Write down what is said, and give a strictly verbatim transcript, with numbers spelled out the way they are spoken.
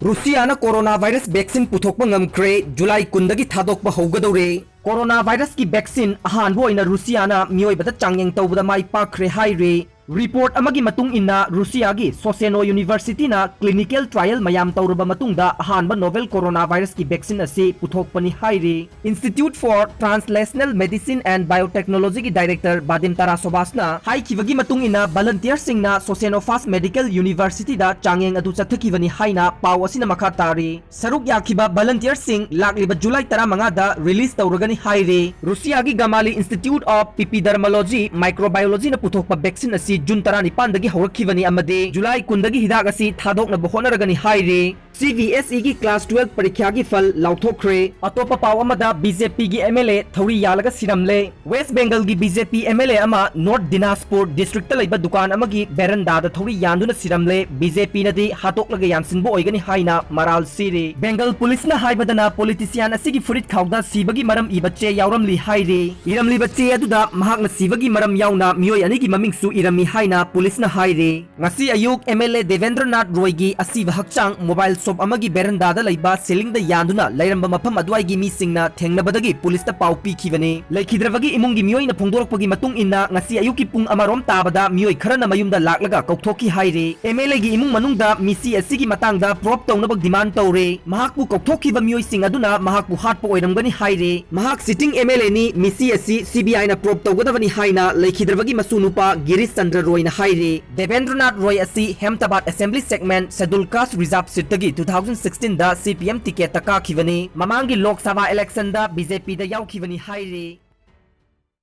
ꯔꯨꯁꯤꯌꯥꯅ corona virus vaccine ꯄꯨꯊꯣꯛꯄ ꯉꯝꯈ꯭ꯔꯦ, July ꯀꯨꯟꯗꯒꯤ ꯊꯥꯗꯣꯛꯄ ꯍꯧꯒꯗꯧꯔꯦ꯫ ꯀꯣꯔꯣꯅꯥ ꯚꯥꯏꯔꯁꯀꯤ ꯚꯦꯛꯁꯤꯟ ꯑꯍꯥꯟꯕ ꯑꯣꯏꯅ ꯔꯨꯁꯤꯌꯥꯅ ꯃꯤꯑꯣꯏꯕꯗ ꯆꯥꯡꯌꯦꯡ ꯇꯧꯕꯗ ꯃꯥꯏ ꯄꯥꯛꯈ꯭ꯔꯦ ꯍꯥꯏꯔꯦ꯫ ꯔꯤꯄꯣꯔꯠ ꯑꯃꯒꯤ ꯃꯇꯨꯡ ꯏꯟꯅ, ꯔꯨꯁꯤꯌꯥꯒꯤ ꯁꯣꯁꯦꯅꯣ ꯌꯨꯅꯤꯚꯔꯁꯤꯇꯤꯅ ꯀ꯭ꯂꯤꯅꯤꯀꯦꯜ ꯇ꯭ꯔꯥꯏꯌꯦꯜ ꯃꯌꯥꯝ ꯇꯧꯔꯕ ꯃꯇꯨꯡꯗ ꯑꯍꯥꯟꯕ ꯅꯣꯚꯦꯜ ꯀꯣꯔꯣꯅꯥ ꯚꯥꯏꯔꯁꯀꯤ ꯚꯦꯛꯁꯤꯟ ꯑꯁꯤ ꯄꯨꯊꯣꯛꯄꯅꯤ ꯍꯥꯏꯔꯤ꯫ Institute for Translational Medicine and Biotechnologyꯒꯤ ꯗꯥꯏꯔꯦꯛꯇꯔ ꯕꯥꯗꯤꯝ ꯇꯥꯔꯥꯁꯣꯚꯥꯁꯅ ꯍꯥꯏꯈꯤꯕꯒꯤ ꯃꯇꯨꯡ ꯏꯟꯅ, ꯚꯂꯟꯇꯤꯌꯔꯁꯤꯡꯅ ꯁꯣꯁꯦꯅꯣꯐꯥꯁ ꯃꯦꯗꯤꯀꯦꯜ ꯌꯨꯅꯤꯚꯔꯁꯤꯇꯤꯗ ꯆꯥꯡꯌꯦꯡ ꯑꯗꯨ ꯆꯠꯊꯈꯤꯕꯅꯤ ꯍꯥꯏꯅ ꯄꯥꯎ ꯑꯁꯤꯅ ꯃꯈꯥ ꯇꯥꯔꯤ꯫ ꯁꯔꯨꯛ ꯌꯥꯈꯤꯕ ꯚꯂꯟꯇꯤꯌꯔꯁꯤꯡ ꯂꯥꯛꯂꯤꯕ ꯖꯨꯂꯥꯏ ꯇꯔꯥꯃꯉꯥꯗ ꯔꯤꯂꯤꯖ ꯇꯧꯔꯒꯅꯤ ꯍꯥꯏꯔꯦ꯫ ꯔꯨꯁꯤꯌꯥꯒꯤ ꯒꯃꯥꯂꯤ ꯏꯟꯁꯇꯤꯇ꯭ꯌꯨꯠ ꯑꯣꯐ ꯏꯄꯤꯗꯔꯃꯣꯂꯣꯖꯤ ꯃꯥꯏꯀ꯭ꯔꯣꯕꯥꯏꯑꯣꯂꯣꯖꯤꯅ ꯄꯨꯊꯣꯛꯄ ꯚꯦꯛꯁꯤꯟ ꯑꯁꯤ ꯖꯨꯟ ꯇꯔꯥꯅꯤꯄꯥꯟꯗꯒꯤ ꯍꯧꯔꯛꯈꯤꯕꯅꯤ ꯑꯃꯗꯤ ꯖꯨꯂꯥꯏ ꯀꯨꯟꯗꯒꯤ ꯍꯤꯗꯥꯛ ꯑꯁꯤ ꯊꯥꯗꯣꯛꯅꯕ ꯍꯣꯠꯅꯔꯒꯅꯤ ꯍꯥꯏꯔꯦ꯫ ꯁꯤ ꯕꯤ ꯑꯦꯁ ꯏꯒꯤ ꯀ꯭ꯂꯥꯁ ꯇꯨꯋꯦꯜꯐ ꯄꯔꯤꯈ꯭ꯌꯥꯒꯤ ꯐꯜ ꯂꯥꯎꯊꯣꯛꯈ꯭ꯔꯦ꯫ ꯑꯇꯣꯞꯄ ꯄꯥꯎ ꯑꯃꯗ, ꯕꯤ ꯖꯦ ꯄꯤꯒꯤ ꯑꯦꯝ ꯑꯦꯜ ꯑꯦ ꯊꯧꯔꯤ ꯌꯥꯜꯂꯒ ꯁꯤꯔꯝꯂꯦ꯫ ꯋꯦꯁ ꯕꯦꯡꯒꯜꯒꯤ B J P M L A ꯑꯃ ꯅꯣꯔꯠ ꯗꯤꯅꯥꯖꯄꯨꯔ ꯗꯤꯁꯇ꯭ꯔꯤꯛꯇ ꯂꯩꯕ ꯗꯨꯀꯥꯟ ꯑꯃꯒꯤ ꯕꯦꯔꯟꯗꯥꯗ ꯊꯧꯔꯤ ꯌꯥꯟꯗꯨꯅ ꯁꯤꯔꯝꯂꯦ꯫ ꯕꯤ ꯖꯦ ꯄꯤꯅꯗꯤ ꯍꯥꯠꯇꯣꯛꯂꯒ ꯌꯥꯟꯁꯤꯟꯕ ꯑꯣꯏꯒꯅꯤ ꯍꯥꯏꯅ ꯃꯔꯥꯜ ꯁꯤꯔꯤ꯫ ꯕꯦꯡꯒꯜ ꯄꯨꯂꯤꯁꯅ ꯍꯥꯏꯕꯗꯅ, ꯄꯣꯂꯤꯇꯤꯁꯤꯌꯥꯟ ꯑꯁꯤꯒꯤ ꯐꯨꯔꯤꯠ ꯈꯥꯎꯗ ꯁꯤꯕꯒꯤ ꯃꯔꯝ ꯏꯕ ꯆꯦ ꯌꯥꯎꯔꯝꯂꯤ ꯍꯥꯏꯔꯤ꯫ ꯏꯔꯝꯂꯤꯕ ꯆꯦ ꯑꯗꯨꯗ ꯃꯍꯥꯛꯅ ꯁꯤꯕꯒꯤ ꯃꯔꯝ ꯌꯥꯎꯅ ꯃꯤꯑꯣꯏ ꯑꯅꯤꯒꯤ ꯃꯃꯤꯡꯁꯨ ꯏꯔꯝꯃꯤ ꯍꯥꯏꯅ ꯄꯨꯂꯤꯁꯅ ꯍꯥꯏꯔꯤ꯫ ꯉꯁꯤ ꯑꯌꯨꯛ ꯑꯦꯝ ꯑꯦꯜ ꯑꯦ ꯗꯦꯕꯦꯟꯗ꯭ꯔꯅꯥꯊ ꯔꯣꯏꯒꯤ ꯑꯁꯤꯕ ꯍꯛꯆꯥꯡ ꯃꯣꯕꯥꯏꯜ ꯁꯣꯞ ꯑꯃꯒꯤ ꯕꯦꯔꯟꯗꯥꯗ ꯂꯩꯕ ꯁꯤꯂꯤꯡꯗ ꯌꯥꯟꯗꯨꯅ ꯂꯩꯔꯝꯕ ꯃꯐꯝ ꯑꯗꯨꯋꯥꯏꯒꯤ ꯃꯤꯁꯤꯡꯅ ꯊꯦꯡꯅꯕꯗꯒꯤ ꯄꯨꯂꯤꯁꯇ ꯄꯥꯎ ꯄꯤꯈꯤꯕꯅꯤ꯫ ꯂꯩꯈꯤꯗ꯭ꯔꯕꯒꯤ ꯏꯃꯨꯡꯒꯤ ꯃꯤꯑꯣꯏꯅ ꯐꯣꯡꯗꯣꯔꯛꯄꯒꯤ ꯃꯇꯨꯡ ꯏꯟꯅ, ꯉꯁꯤ ꯑꯌꯨꯛꯀꯤ ꯄꯨꯡ ꯑꯃꯔꯣꯝ ꯇꯥꯕꯗ ꯃꯤꯑꯣꯏ ꯈꯔꯅ ꯃꯌꯨꯝꯗ ꯂꯥꯛꯂꯒ ꯀꯧꯊꯣꯛꯈꯤ ꯍꯥꯏꯔꯤ꯫ ꯑꯦꯝ ꯑꯦꯜ ꯑꯦꯒꯤ ꯏꯃꯨꯡ ꯃꯅꯨꯡꯗ ꯃꯤꯁꯤ ꯑꯁꯤꯒꯤ ꯃꯇꯥꯡꯗ ꯄ꯭ꯔꯣꯕ ꯇꯧꯅꯕ ꯗꯤꯃꯥꯟ ꯇꯧꯔꯦ꯫ ꯃꯍꯥꯛꯄꯨ ꯀꯧꯊꯣꯛꯈꯤꯕ ꯃꯤꯑꯣꯏꯁꯤꯡ ꯑꯗꯨꯅ ꯃꯍꯥꯛꯄꯨ ꯍꯥꯠꯄ ꯑꯣꯏꯔꯝꯒꯅꯤ ꯍꯥꯏꯔꯦ꯫ ꯃꯍꯥꯛ ꯁꯤꯇꯤꯡ ꯑꯦꯝ ꯑꯦꯜ ꯑꯦꯅꯤ, ꯃꯤꯁꯤ ꯑꯁꯤ ꯁꯤ ꯕꯤ ꯑꯥꯏꯅ ꯄ꯭ꯔꯣꯕ ꯇꯧꯒꯗꯕꯅꯤ ꯍꯥꯏꯅ ꯂꯩꯈꯤꯗ꯭ꯔꯕꯒꯤ ꯃꯁꯨ ꯅꯨꯄꯥ ꯒꯤꯔꯤꯁ ꯆꯟꯗ꯭ꯔ ꯔꯣꯏꯅ ꯍꯥꯏꯔꯤ꯫ ꯗꯦꯕꯦꯟꯗ꯭ꯔꯅꯥꯊ ꯔꯣꯏ ꯑꯁꯤ Hemtabad assembly segment scheduled caste reserve ꯁꯤꯠꯇꯒꯤ ꯇꯨ ꯊꯥꯎꯖꯟ ꯁꯤꯛꯁꯇꯤꯟꯗ ꯁꯤ ꯄꯤ ꯑꯦꯝ ꯇꯤꯀꯦꯠꯇ ꯀꯥꯈꯤꯕꯅꯤ꯫ ꯃꯃꯥꯡꯒꯤ ꯂꯣꯛ ꯁꯚꯥ ꯏꯂꯦꯛꯁꯟꯗ ꯕꯤ ꯖꯦ ꯄꯤꯗ ꯌꯥꯎꯈꯤꯕꯅꯤ ꯍꯥꯏꯔꯤ꯫